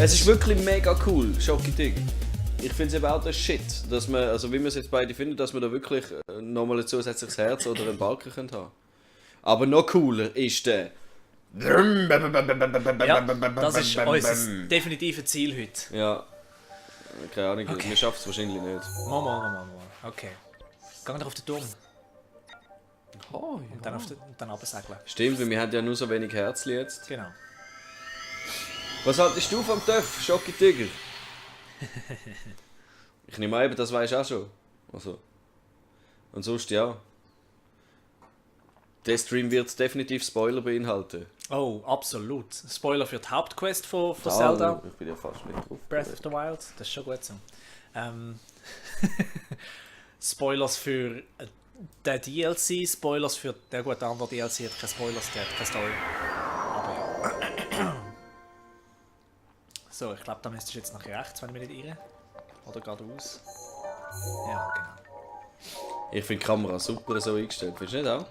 Es ist wirklich mega cool, Schoki-Ding. Ich finde es eben auch der Shit, dass man, also wie wir es jetzt beide finden, dass wir da wirklich nochmal ein zusätzliches Herz oder einen Balken haben können. Aber noch cooler ist der... Ja, das ist unser definitive Ziel heute. Ja, keine Ahnung, Okay. wir schaffen es wahrscheinlich nicht. Mal. Okay. Gehen wir auf den Turm Oh, und dann runtersegeln. Stimmt, weil wir haben ja nur so wenig Herzli jetzt. Genau. Was haltest du vom Töff, Schoki-Tiger? Ich nehme an, eben, das weisst du auch schon. Also. Und sonst ja. Der Stream wird definitiv Spoiler beinhalten. Oh, absolut. Spoiler für die Hauptquest von Zelda. Ich bin ja fast nicht drauf. Breath of the Wild. Das ist schon gut so. Spoilers für den DLC, Spoilers für... Der gute andere DLC hat keine Spoilers, der hat keine Story. Aber ja. So, ich glaube, da müsstest du jetzt nach rechts, wenn ich mich nicht irre. Oder geradeaus. Ja, genau. Ich finde die Kamera super so eingestellt. Findest du nicht auch?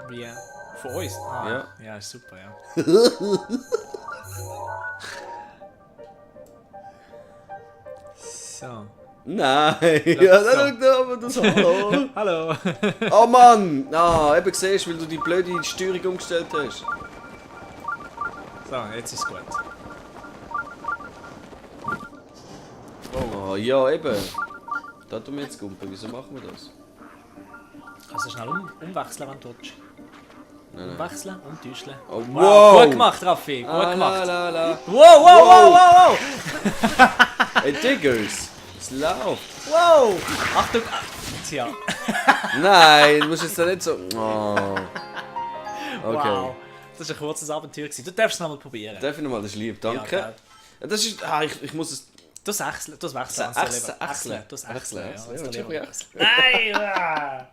Wie von uns? Ah, Ja. ja, ist super, ja. So. Nein! Ja, dann schau da aber das Hallo! Hallo! Oh Mann! Ah, eben siehst du, weil du die blöde Steuerung umgestellt hast. So, jetzt ist es gut. Oh ja, eben. Da tun wir jetzt Gumpen. Wieso machen wir das? Kannst du schnell umwechseln, wenn du willst? Nein. Umwechseln und täuschen. Oh, Wow, wow! gut gemacht, Raffi, gut gemacht. La. Wow! Hey Diggers! Es läuft! Wow! Achtung! Tja. Nein, du musst jetzt da nicht so... Oh. Okay. Wow. Das war ein kurzes Abenteuer. Du darfst es nochmal probieren. Darf ich nochmal? Das ist lieb, danke. Ja, Das ist... Ah, ich muss es... das wechseln. Das wechseln. Achseln. Das wechseln. Ja, Ja, natürlich Achseln. Nein!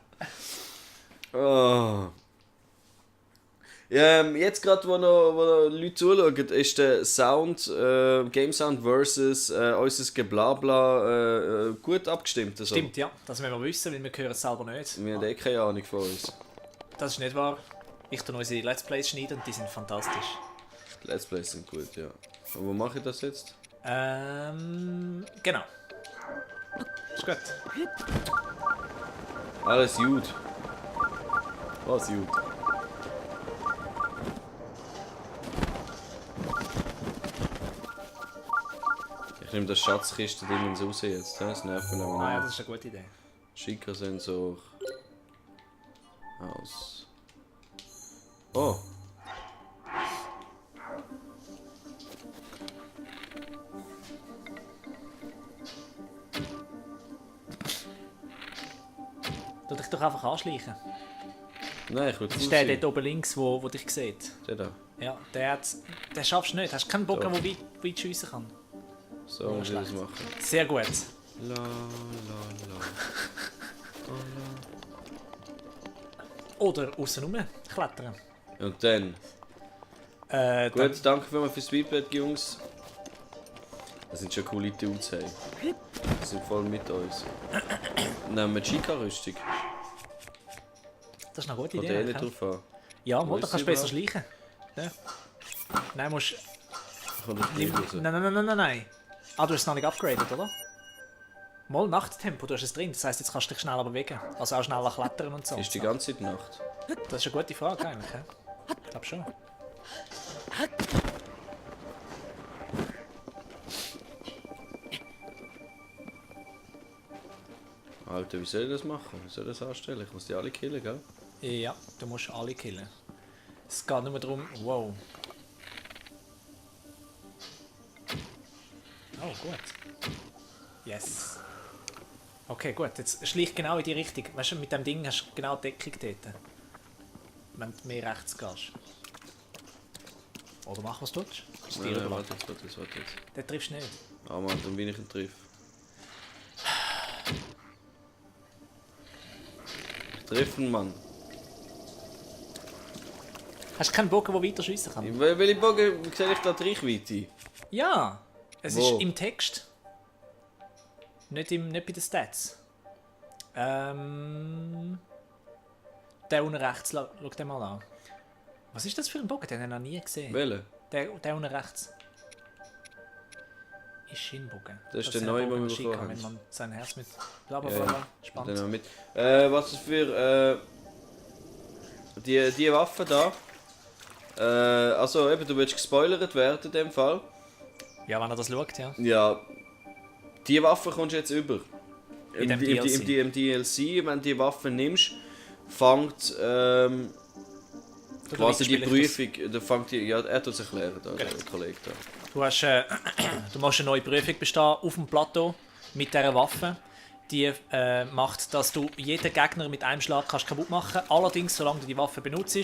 Oh. Jetzt gerade, wo noch Leute zuschauen, ist der Sound, Game Sound versus unser Geblabla gut abgestimmt. Also. Stimmt, ja. Das müssen wir wissen, weil wir hören es selber nicht. Wir haben eh keine Ahnung von uns. Das ist nicht wahr. Ich tue unsere Let's Plays schneiden und die sind fantastisch. Die Let's Plays sind gut, ja. Und wo mache ich das jetzt? Genau. Ist gut. Alles gut. Was gut? Ich nehme das Schatzkisten-Ding raus jetzt. Das nervt mich Ah ja, noch. das ist eine gute Idee. Schika-Sensor. Aus. Oh! Tu dich doch einfach anschleichen. Nein, ich will Das ist der dort oben links, wo dich sieht. Der da. Ja, den schaffst du nicht. Hast du keinen Bock, Doch. der weit schiessen kann? So muss ich das machen. Sehr gut. La. Oder außen rum klettern. Und dann. Dann, Gut, danke fürs Feedback, Jungs. Das sind schon coole Dudes, hey. Die sind voll mit uns. Nehmen wir die Schika-Rüstung. das ist eine gute Kommt Idee. eh nicht eigentlich. drauf an. Ja, Wo mal, da ist kannst du sie besser schleichen. Ja. Nein, musst... Kommt das Nimm, Bild raus. nein. Ah, du hast es noch nicht upgraded, oder? Mal Nachttempo, du hast es drin. Das heisst, jetzt kannst du dich schneller bewegen. Also auch schneller klettern und so. Ist die ganze Zeit Nacht? Das ist eine gute Frage eigentlich. Ja? Ich glaube schon. Alter, wie soll ich das machen? Wie soll ich das anstellen? Ich muss die alle killen, gell? Ja, du musst alle killen. Es geht nur darum... Wow. Oh, gut. Yes. Okay, gut. Jetzt schleicht genau in die Richtung. Weißt du, mit dem Ding hast du genau die Deckung dort. Wenn du mehr rechts gehst. Oder mach was du willst. Das ist dir Nein, überlassen. warte jetzt. Den triffst du nicht. Ah Mann, dann bin ich ihn triff. Ich treffe ihn, Mann. Hast du keinen Bogen, der weiter schiessen kann? Welche Bogen sehe ich da die Reichweite? Ja! Es Wo? ist im Text. Nicht bei den Stats. Der unten rechts, schau den mal an. Was ist das für ein Bogen? Den habe ich noch nie gesehen. Welche? Der unten rechts. Ishinbogen. Das ist der neue, den wir bekommen haben. Wenn man sein Herz mit blablabla spannt. Den noch mit. Was ist für die Waffe da? Also eben, du willst gespoilert werden in dem Fall. Ja, wenn er das schaut, ja. Ja. Die Waffe kommst du jetzt über. In dem DLC. Im DLC, wenn du die Waffe nimmst, fängt quasi die Prüfung. Da fängt die, ja, er tut es erklären, der Kollege da. Du musst eine neue Prüfung bestehen auf dem Plateau mit dieser Waffe. Die macht, dass du jeden Gegner mit einem Schlag kaputt machen kannst. Allerdings, solange du die Waffe benutzt,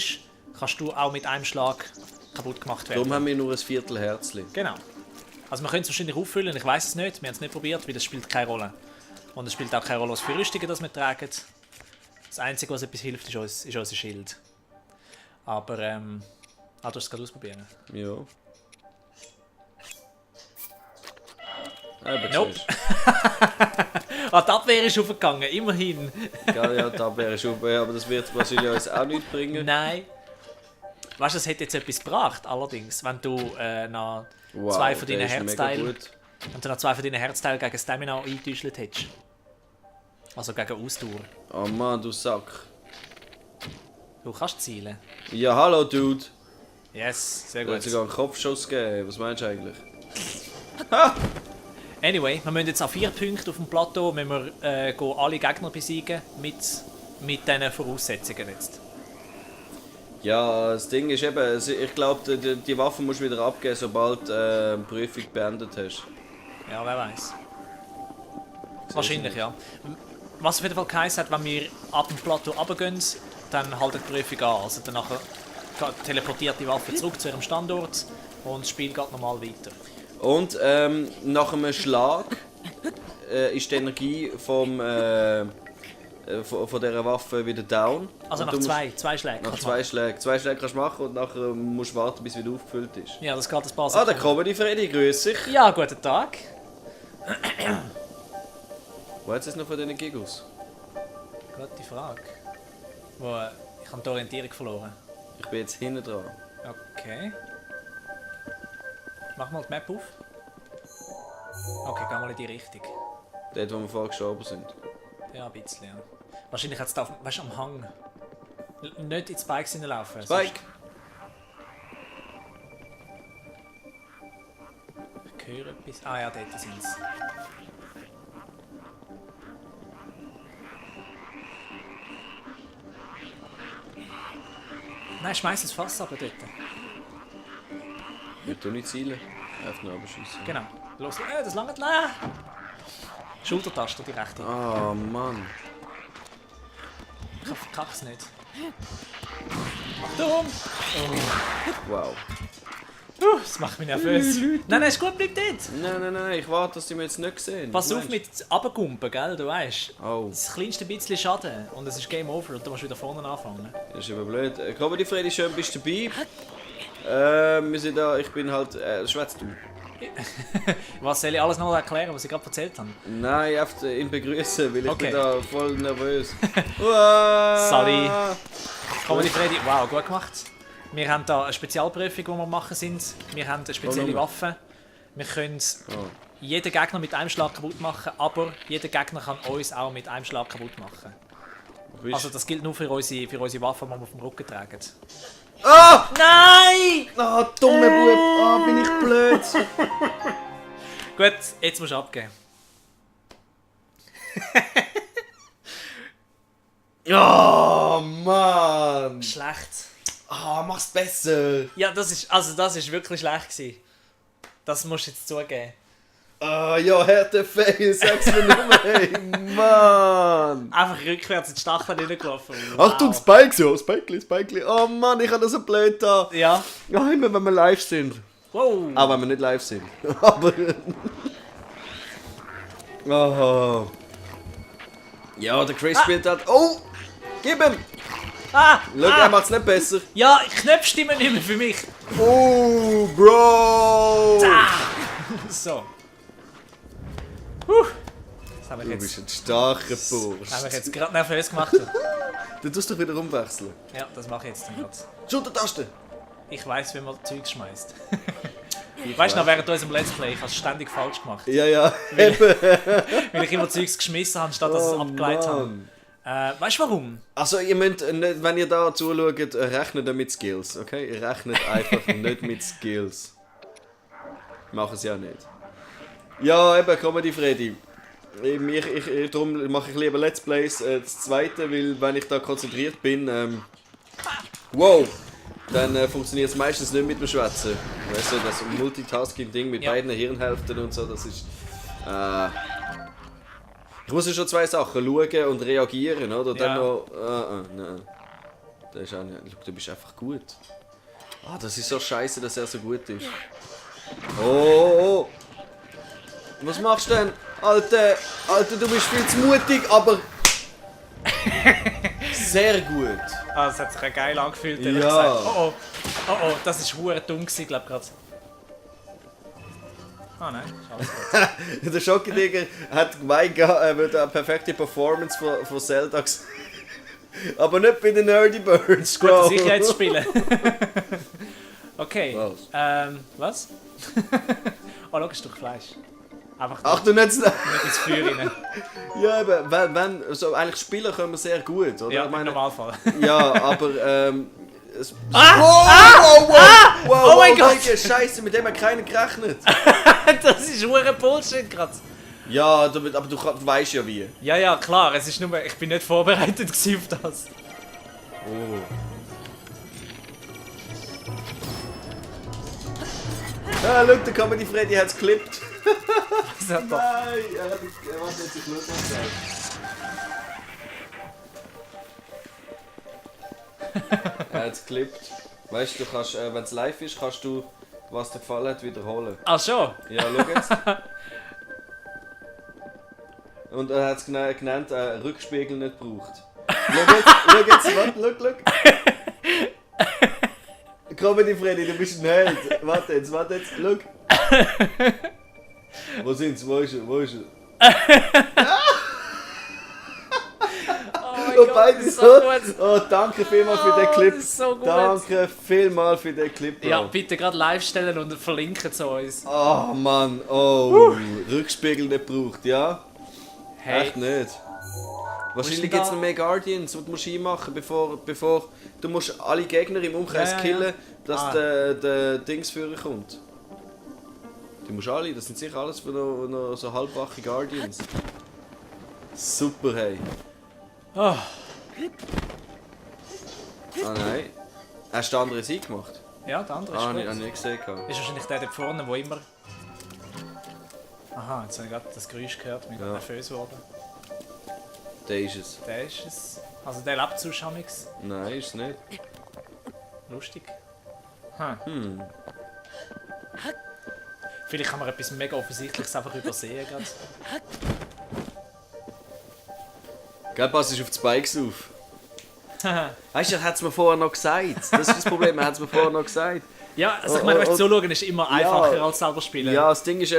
kannst du auch mit einem Schlag kaputt gemacht werden. Darum haben wir nur ein Viertel Herzchen. Genau. Also wir können es wahrscheinlich auffüllen, ich weiß es nicht, wir haben es nicht probiert, weil das spielt keine Rolle. Und es spielt auch keine Rolle, was für Rüstungen das wir tragen. Das Einzige, was etwas hilft, ist unser Schild. Aber, du hast es gerade ausprobieren. Ja. Aber Nope. Die Abwehr ist aufgegangen, immerhin. Ja, die Abwehr ist auf, aber das wird wahrscheinlich uns auch nichts bringen. Nein. Weißt du, das hätte jetzt etwas gebracht, allerdings, wenn du nach Wow, zwei von der deinen ist mega Herzteilen gut. wenn du nach 2 von deinen Herzteilen gegen Stamina eingetäuscht hättest. Also gegen Ausdauer. Oh Mann, du Sack. Du kannst zielen. Ja, hallo Dude. Yes, sehr Du gut. hast sogar einen Kopfschuss gegeben. Was meinst du eigentlich? Anyway, wir müssen jetzt an 4 Punkten auf dem Plateau müssen wir, gehen alle Gegner besiegen mit diesen Voraussetzungen jetzt. Ja, das Ding ist eben, ich glaube, die Waffe musst du wieder abgeben, sobald du die Prüfung beendet hast. Ja, wer weiß. Wahrscheinlich, ja. Was auf jeden Fall geheißen hat, wenn wir ab dem Plateau runtergehen, dann haltet die Prüfung an. Also dann teleportiert die Waffe zurück zu ihrem Standort und das Spiel geht normal weiter. Und nach einem Schlag ist die Energie von dieser Waffe wieder down. Also und nach du zwei Schlägen. Nach kannst du 2 machen. Schlägen. 2 Schläge kannst du machen und nachher musst du warten, bis es wieder aufgefüllt ist. Ja, das geht ein paar Ah, da Sekunden. kommen die Freddy, grüß dich. Ja, guten Tag. Wo hat es noch von diesen Giggles? Gute Frage. Ich habe die Orientierung verloren. Ich bin jetzt hinten dran. Okay. Mach mal die Map auf. Okay, geh mal in die Richtung. Dort, wo wir vorher gestorben sind. Ja, ein bisschen, ja. Wahrscheinlich hat es da, weißt du, am Hang. Nicht in die Spikes hineinlaufen. Spike! Ich höre etwas. Ah ja, dort sind sie. Nein, schmeiß das Fass aber dort. Ich tu nicht zielen. Einfach nur abschießen. Genau. Los, das lange leer. Schultertaste, die rechte. Oh Mann. Ich verkack's nicht. Achtung! Wow. Das macht mich nervös. Nein, ist gut, bleib dort. Nein, ich warte, dass die mir jetzt nicht sehen. Pass Was auf meinst mit Abgumpen, gell, du weißt. du? Oh, Das kleinste bisschen Schaden und es ist Game Over und du musst wieder vorne anfangen. das ist aber blöd. Komm, die Freddy, schön bist du dabei. Wir sind da, ich bin halt, schwätzt du? Was soll ich alles noch erklären, was ich gerade erzählt habe? Nein, einfach ihn begrüßen, weil ich Okay. bin da voll nervös. Uah! Sorry. Comedy Freddy, wow, gut gemacht. Wir haben da eine Spezialprüfung, die wir machen sind. Wir haben eine spezielle Oh, Waffe. Wir können Oh. jeden Gegner mit einem Schlag kaputt machen, aber jeder Gegner kann uns auch mit einem Schlag kaputt machen. Bist- Also das gilt nur für unsere Waffen, die wir auf dem Rücken tragen. Ah! Nein! Ah, dumme Bub! Ah, bin ich blöd! Gut, jetzt musst du abgeben. Oh, Mann! Schlecht. Ah, mach's besser! Ja, das ist wirklich schlecht gewesen. Das musst du jetzt zugeben. Ah, ja, Härtefail, sag's mir nur, hey, Mann! Einfach rückwärts in die Stacheln reingelaufen. Achtung, Spikes, ja, Spikely. Oh Mann, ich hab das so blöd da. Ja. Ja, immer wenn wir live sind. Wow. Aber wenn wir nicht live sind. Aber. Oh. Ja, der Chris spielt halt. Oh! Gib ihm! Ah! Schau, er macht's nicht besser. Ja, Knöpfstimmen nicht mehr für mich. Oh, Bro! So. Das habe ich Du jetzt, bist ein starker Bursch. habe ich jetzt gerade nervös gemacht. Du tust doch wieder umwechseln. Ja, das mache ich jetzt dann gerade. Schultertaste! Ich weiss, wie man Zeugs schmeißt. Weißt du noch, während unserem Let's Play, ich habe es ständig falsch gemacht. Ja, Weil ich immer Zeugs geschmissen habe, statt dass ich es abgeleitet habe. Weißt du warum? Also ihr müsst, wenn ihr da zuschaut, rechnet mit Skills, okay? Ihr rechnet einfach nicht mit Skills. Machen es ja nicht. Ja, eben, Comedy Freddy. Darum mache ich lieber Let's Plays. Das zweite, weil wenn ich da konzentriert bin, wow! Dann funktioniert es meistens nicht mit dem Schwätzen. Weißt du, das Multitasking-Ding mit beiden Hirnhälften und so, das ist... Ich muss ja schon zwei Sachen, schauen und reagieren, oder? Dann noch... nein. Das ist auch nicht... Schau, du bist einfach gut. Das ist so scheiße, dass er so gut ist. Oh! Was machst du denn? Alter, du bist viel zu mutig, aber... Sehr gut. Das hat sich ja geil angefühlt. Ja. Gesagt. Oh, das ist hure dumm gewesen, glaube ich gerade. Nein, ist alles gut. Der Schocki-Digger hat gemeint, er würde eine perfekte Performance von Zelda gesehen. Aber nicht bei den Nerdy Birds. Gut, dass ich jetzt spiele. Okay. Was? Oh, schau, ist doch Fleisch. Einfach Ach du nicht... nicht ins Feuer rein. Ja, aber wenn so eigentlich spielen können wir sehr gut, oder? Ja, Ich meine, im Normalfall. ja, aber wow, Oh mein Gott! Scheiße, mit dem hat keiner gerechnet. Das ist hure Bullshit gerade. Ja, aber du weißt ja wie. Ja, klar. Es ist nur, ich bin nicht vorbereitet gewesen auf das. Oh. Ah, schau, der Comedy Freddy hat es geklippt. Das hat doch. Nein, er hat sich Lust gesagt. Er hat es geklippt. Weißt du, kannst, wenn es live ist, kannst du, was dir gefallen hat, wiederholen. Ach schon? Ja, schau jetzt. Und er hat es genannt, Rückspiegel nicht braucht. Schau jetzt, warte. Comedy Freddy, du bist ein Held. Warte jetzt, schau. Wo sind's? Wo ist er? Oh mein Gott, das ist so gut. Oh, danke vielmals für den Clip. Das ist so gut. Danke vielmals für den Clip, Bro. Ja, bitte gerade live stellen und verlinken zu uns. Oh Mann, Rückspiegel nicht braucht, ja? Hey, Echt nicht. Wahrscheinlich denn gibt es da? noch mehr Guardians, die du musst einmachen bevor du musst alle Gegner im Umkreis Ja. killen, dass der Dingsführer kommt. Die musst alle, das sind sicher alles noch so halbwache Guardians. Super, hey. Oh, Nein. Hast du den anderen Sieg gemacht? ja, der andere ist Habe gut. ich nicht gesehen. Ist wahrscheinlich der dort vorne, der immer... Aha, jetzt habe ich gerade das Geräusch gehört, bin nervös geworden. Der ist es. Der ist es. Also der lebt zu Schamix. Nein, ist es nicht. Lustig. Vielleicht kann man etwas mega Offensichtliches einfach übersehen. Grad. Gell, pass auf die Spikes auf. Weißt du, er hat es mir vorher noch gesagt. Das ist das Problem, er hat es mir vorher noch gesagt. Ja, also ich meine, weißt du, zuschauen ist immer einfacher als selber spielen. Ja, das Ding ist,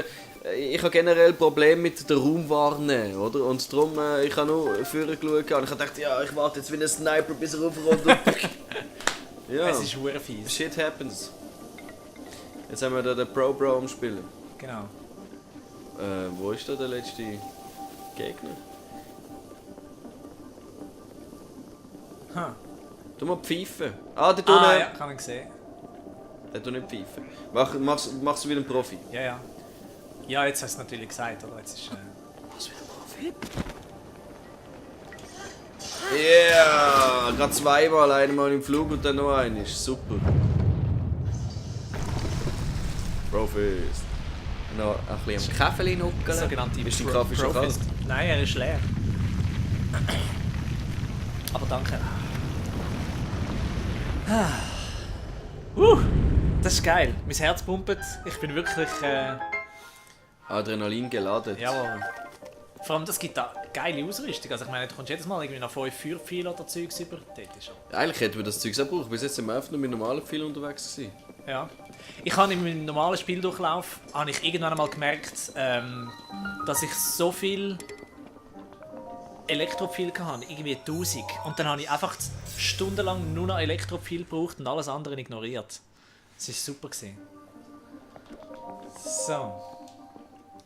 ich habe generell Probleme mit der Raumwahrnehmung, oder? Und darum, ich habe nur vorher geschaut und ich habe gedacht, ja, ich warte jetzt wie ein Sniper, bis er raufkommt. Ja, Es ist hure fies. shit happens. Jetzt haben wir da den Pro am Spielen. Genau. Wo ist da der letzte Gegner? Du mal pfeifen. Der tut Ja, kann ich sehen. Der tut nicht pfeifen. Machst du wie ein Profi. Ja. Ja, jetzt hast du es natürlich gesagt, oder? Jetzt ist... Machst du wie ein Profi? Yeah! Gerade zweimal, einmal im Flug und dann noch einen. Super. Profis. Noch ein bisschen am Kaffee nuckeln. sogenannte Ist dein Kaffee schon kalt? Profist. Nein, er ist leer. Aber danke. Das ist geil. Mein Herz pumpt. Ich bin wirklich... Adrenalin geladen. Jawohl. Vor allem, das gibt da geile Ausrüstung. Also ich meine, du kommst jedes Mal irgendwie nach 5 Feuerpfeilen oder Zeugs über. Dort ist er. Eigentlich hätten wir das Zeug auch gebraucht. Bis jetzt sind wir einfach nur mit normalen Pfeilen unterwegs gewesen. Ja. Ich habe in meinem normalen Spieldurchlauf habe ich irgendwann einmal gemerkt, dass ich so viel Elektropfeil hatte, irgendwie 1000. Und dann habe ich einfach stundenlang nur noch Elektropfeil gebraucht und alles andere ignoriert. Das war super gewesen. So.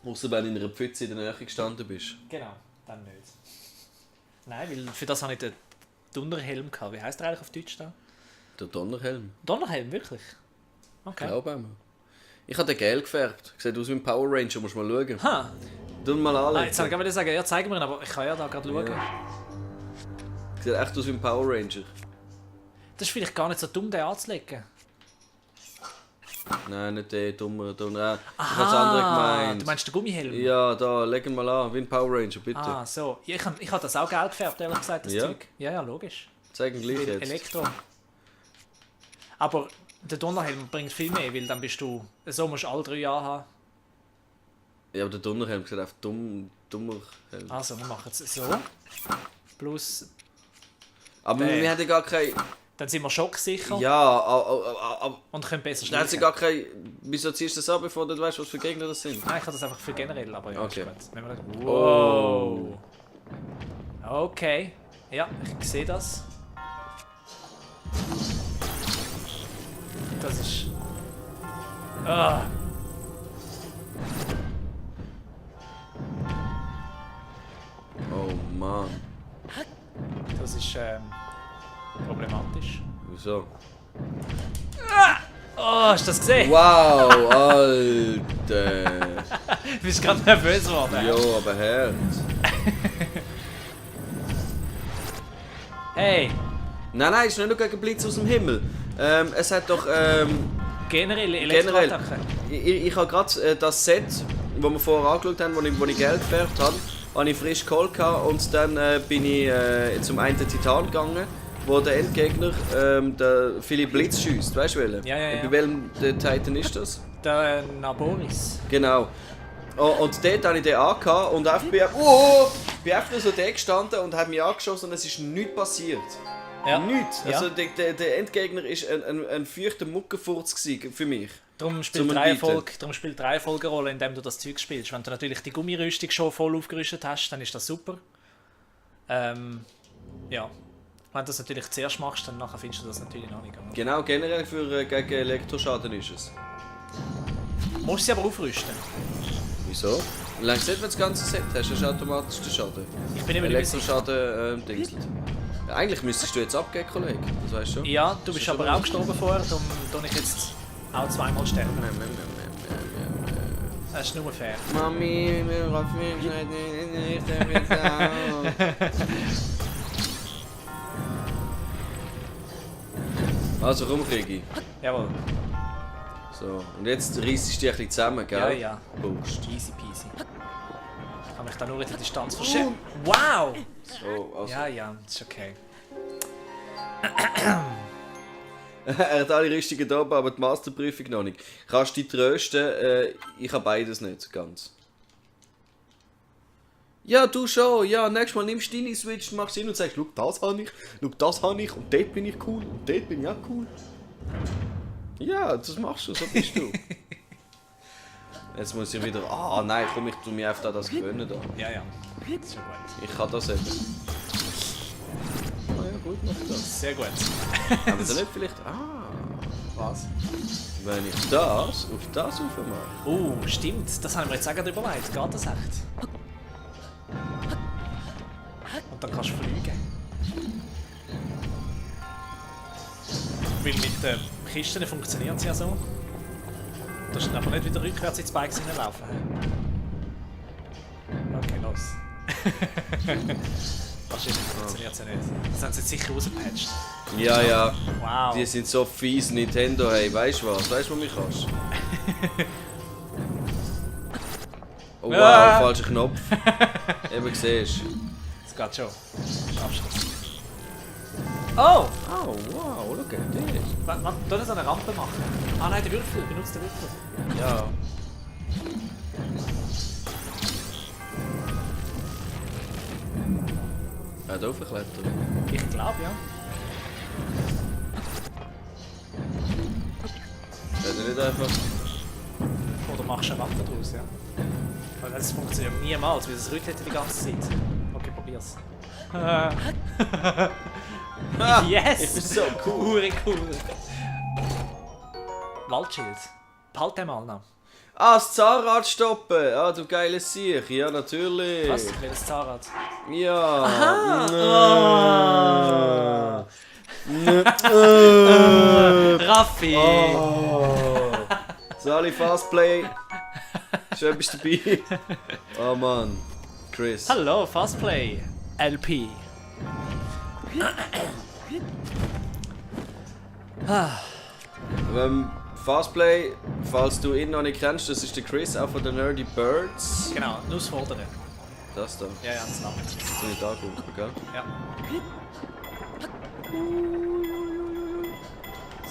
Außer wenn du in einer Pfütze in der Nähe gestanden bist. Genau, dann nicht. Nein, weil für das habe ich den Donnerhelm gehabt. Wie heisst der eigentlich auf Deutsch da? Der Donnerhelm. Donnerhelm, wirklich? Ich Okay. glaube einmal. Ich habe den gelb gefärbt. Sieht aus wie ein Power Ranger, musst du mal schauen. Ha! Tu ihn mal Ah, jetzt anlegen. wollte ich sagen, ja, zeig mir ihn, aber ich kann ja da gerade schauen. Ja. Sieht echt aus wie ein Power Ranger. Das ist vielleicht gar nicht so dumm, den anzulegen. Nein, nicht der dummer. Ich habe das andere gemeint. Du meinst den Gummihelm? Ja, da, leg ihn mal an, wie ein Power Ranger, bitte. Ah, so. Ja, ich habe das auch gelb gefärbt, ehrlich gesagt, das Ja? Zeug. Ja, ja, logisch. Zeig ihn gleich jetzt. Elektro. Aber der Donnerhelm bringt viel mehr, weil dann bist du... So musst du alle 3 Jahre haben. Ja, aber der Donnerhelm sieht einfach dummer Helm. Also, wir machen es so. Plus... Aber der. wir haben ja gar kein... Dann sind wir schocksicher Ja, aber... und können besser Dann hat sie schleichen. gar kein... Wieso ziehst du das ab, bevor du weißt, was für Gegner das sind? Nein, ich habe das einfach für generell, aber ja, Okay. ist gut. Wenn wir das... Wow! Okay. Ja, ich sehe das. Das ist... Ah! Oh Mann. Das ist problematisch. Wieso? Oh, hast du das gesehen? Wow, Alter. Du bist gerade nervös geworden. Jo, aber Herz. Hey, Nein, es ist nicht nur gegen Blitz aus dem Himmel. Es hat doch... generell Elektroattacken. Ich habe gerade das Set, das wir vorher angeschaut haben, wo ich Geld gefärbt habe ich frisch geholt und dann bin ich zum einen Titan gegangen, wo der Endgegner der viele Blitz schießt. Weißt du welchen? Ja. Bei welchem Titan ist das? Der Naboris. Genau. Und dort habe ich den angehabt und einfach bin einfach nur so da gestanden und habe mich angeschossen und es ist nichts passiert. Ja. Nichts. Ja. Also der Endgegner war ein feuchter Muckenfurz für mich. Darum spielt Zum Reihenfolge eine Rolle, indem du das Zeug spielst. Wenn du natürlich die Gummirüstung schon voll aufgerüstet hast, dann ist das super. Ja. Wenn du das natürlich zuerst machst, dann nachher findest du das natürlich noch nicht. Genau, generell für gegen Elektroschaden ist es. Du musst sie aber aufrüsten. Wieso? Wie lange wenn du das ganze Set hast, hast du automatisch den Schaden. Ich bin immer nicht sicher. Elektroschaden dingselt. Ja, eigentlich müsstest du jetzt abgeben, Kollege. Das weißt du schon. Ja, du bist schon aber so auch gestorben vorher, darum tue ich jetzt auch zweimal sterben. Das ist nur fair. Mami, wir raffen nicht, Also komm, Krigi. Jawohl. So, und jetzt reissest du dich ein bisschen zusammen, gell? Ja. Boost. Easy peasy. Ich kann mich da nur in die Distanz verschieben. Wow! So, also. Ja, das ist okay. Er hat alle richtigen da oben, aber die Masterprüfung noch nicht. Kannst du dich trösten? Ich habe beides nicht ganz. Ja, du schon. Ja, nächstes Mal nimmst du deine Switch, machst hin und sagst, schau, das habe ich und dort bin ich cool und dort bin ich auch cool. Ja, das machst du, so bist du. Jetzt muss ich wieder... Ah, nein, komm, ich tue mich einfach an das gewöhnen da. Ja. Das ist ja gut. Ich kann das eben. Ah ja, gut, mach das. Sehr gut. Aber dann nicht vielleicht... Ah, Was? wenn ich das auf das aufmache. Stimmt. Das haben wir jetzt auch gerade überlegt. Geht das echt? Und dann kannst du fliegen. Weil mit den Kisten funktioniert es ja so. Du musst aber nicht wieder rückwärts ins Bike hineinlaufen. Okay, los. Wahrscheinlich funktioniert es ja nicht. Das haben sie jetzt sicher rausgepatcht. Ja. Wow. Die sind so fies, Nintendo, hey, weißt du was? Weißt du, was mich kannst? Oh wow, Ah. falscher Knopf. Eben siehst du. Das geht schon. Schaffst du das? Oh! Oh wow, look at this. Warte, du das an eine Rampe machen. Ah nein, der Würfel. Benutzt den Würfel. Ja. Er hat aufgeklettert. Ich glaube, ja. Hat er nicht einfach... Oder machst du eine Waffe draus, ja. Weil das funktioniert niemals, weil das rüttelt die ganze Zeit. Okay, probier's. Yes! Ich bin so cool. Cool. Waldschild. Behalt den mal noch. Ah, das Zahnrad stoppen! Ah, du geiles Sieg. Ja, natürlich. Was? Ich will das Zahnrad. Ja. Aha! Raffi! Oh. Sali Fastplay. Schön bist du dabei. Oh Mann. Chris. Hallo, Fastplay. LP. Fastplay, falls du ihn noch nicht kennst, das ist der Chris, auch von den Nerdy Birds. Genau, Nussfordere. Das da. Ja, ja, das Name. So nicht angucken, gell? Ja.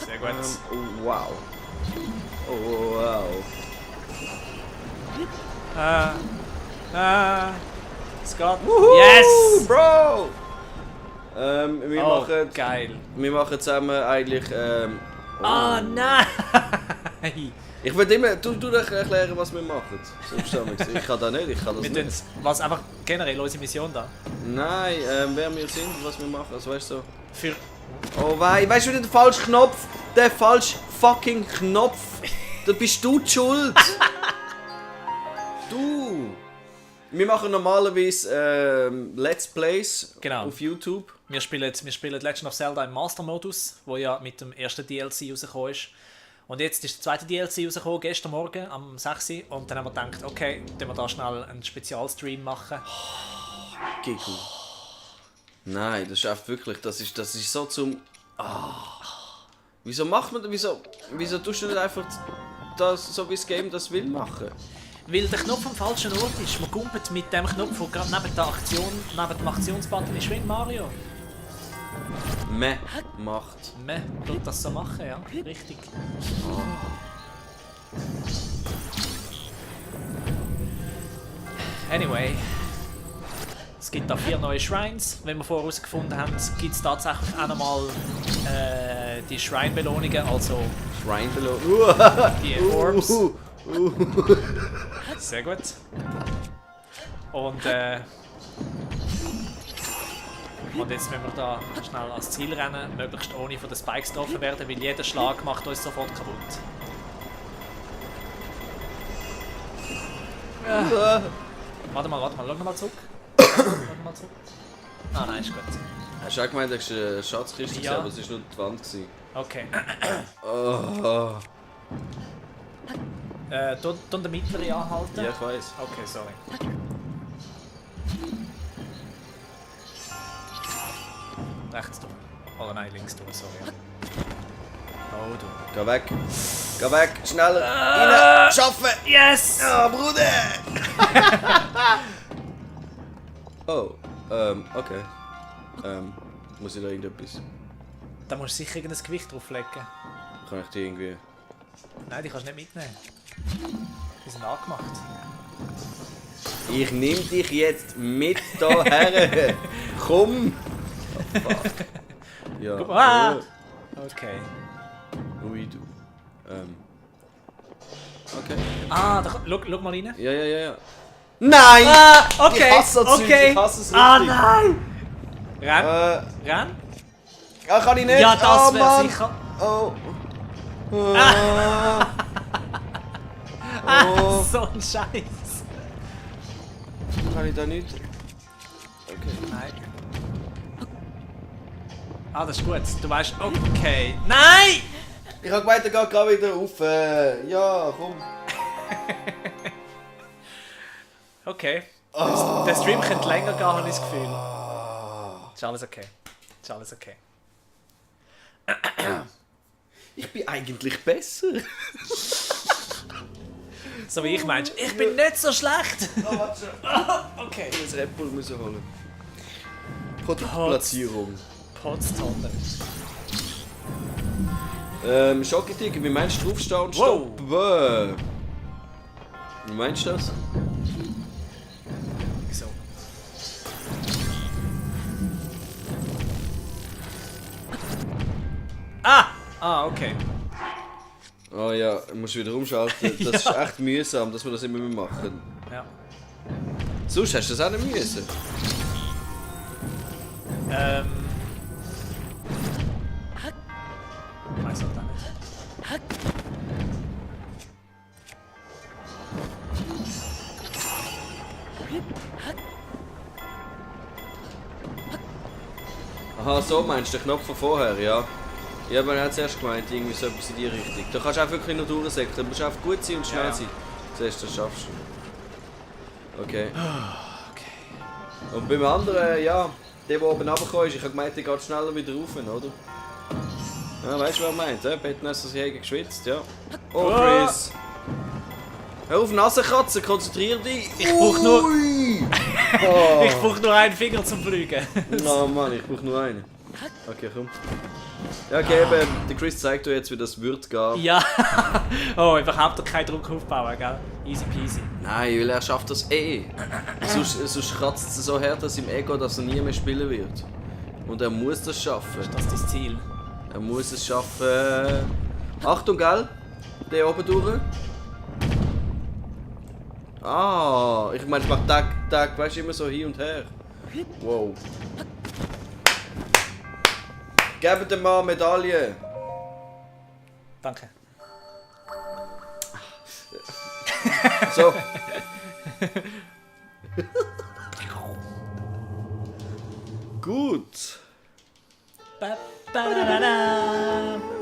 Sehr gut. Oh, wow. Oh, wow. Es geht. Wuhu, Yes! Bro! Oh, geil. Wir machen zusammen eigentlich. Oh nein! Ich will immer. Du doch erklären, was wir machen. So ich kann das nicht, ich kann das Wir nicht. tun's, was einfach generell unsere Mission da. Nein, wer wir sind, was wir machen. Also weißt du so. Für. Oh wei, weißt du wieder den falschen Knopf? Der falsche fucking Knopf! Da bist du die schuld! Du! Wir machen normalerweise Let's Plays Genau. auf YouTube. Wir spielen Legend of Zelda im Master-Modus, wo ja mit dem ersten DLC rausgekommen ist. Und jetzt ist der zweite DLC rausgekommen, gestern Morgen am 6 Uhr. Und dann haben wir gedacht, okay, dann wir da schnell einen Spezialstream machen. Giggle. Nein, das ist einfach wirklich, das ist so zum... Wieso macht man das? Wieso tust du nicht einfach das, so wie das Game das will, machen? Weil der Knopf am falschen Ort ist. Man kumpelt mit dem Knopf, der gerade neben dem Aktionsbutton ist, wie in Mario. Meh macht. Man tut das so machen, ja. Richtig. Anyway. Es gibt da 4 neue Shrines. Wenn wir vorher herausgefunden haben, gibt es tatsächlich auch nochmal die Shrine-Belohnungen, also Shrine-Belohnung. die Orbs. Sehr gut. Und jetzt müssen wir da schnell ans Ziel rennen, möglichst ohne von den Spikes getroffen werden, weil jeder Schlag macht uns sofort kaputt. Warte mal, schau nochmal zurück. Ah nein, ist gut. Hast du auch gemeint, dass du eine Schatzkiste Ja. gesehen, aber es war nur die Wand. Okay. Oh. Tun den mittleren anhalten? Ja, ich weiss. Okay, sorry. Rechts durch. Oder nein, links durch, sorry. Oh du. Geh weg. Geh weg. Schneller. Rein. Schaffen. Yes! Ja, Bruder. Oh. Okay. Muss ich da irgendetwas... Da musst du sicher irgendein Gewicht drauflegen. Kann ich die irgendwie... Nein, die kannst du nicht mitnehmen. Die sind angemacht. Ich nehm dich jetzt mit daher. Komm. Oh, fuck. Ja. Ah! Okay. Ui, du. Okay. Ah, da, schau mal rein. Ja. Nein! Ah, okay, Ich hasse das okay. Ich hasse es Ah, richtig. nein! Renn, renn. Kann ich nicht? Ja, das Oh, wäre Mann. sicher. Oh. Ah, so ein Scheiß. Kann ich da nicht? Okay. Nein. Ah, das ist gut. Du weißt, okay. Nein! Ich hab gemeint, er geht gerade wieder auf. Ja, komm. Okay. Der Stream könnte länger gehen, habe ich das Gefühl. Ist alles okay. Ist alles okay. Ich bin eigentlich besser. So wie ich meinst. Ich bin nicht so schlecht. Oh, warte. Okay. Ich muss Red Bull müssen holen. Produktplatzierung. Potztonne. Schokotiger, wie meinst du draufstehen und stoppen? Wie meinst du das? So. Ah, okay. Oh ja, musst wieder umschalten. Das ist echt mühsam, dass wir das immer mehr machen. Ja. Sonst hast du das auch nicht müssen. Ich weiß auch nicht. Aha, so meinst du, den Knopf von vorher, ja. Ja, aber er hat zuerst gemeint, irgendwie so etwas in die Richtung. Du kannst auch wirklich nur durchsäckeln, du musst einfach gut sein und schnell sein. Zuerst, das schaffst du. Okay. Und beim anderen, ja, der oben runtergekommen ist, ich habe gemeint, der geht schneller wieder rauf, oder? Ja, weißt du, was er meint? Bettnässer sind geschwitzt, ja. Oh, Chris! Hör auf, Nase kratzen, konzentrier dich! Ich brauche nur... Oh. Ich brauche nur einen Finger zum Fliegen. Oh Mann, ich brauche nur einen. Okay, komm. Ja, okay, eben, der Chris zeigt dir jetzt, wie das wird gehen. Ja. Oh, überhaupt keinen Druck aufbauen, gell? Easy peasy. Nein, weil er schafft das eh. Sonst kratzt es so hart aus im Ego, dass er nie mehr spielen wird. Und er muss das schaffen. Das ist das Ziel. Er muss es schaffen. Achtung, gell? Der oben durch. Ah, ich meine, ich mach Tag, weißt du, immer so hin und her. Wow. Gebt dem Mann Medaille. Danke. So. Gut. Ba, ba, da, da, da.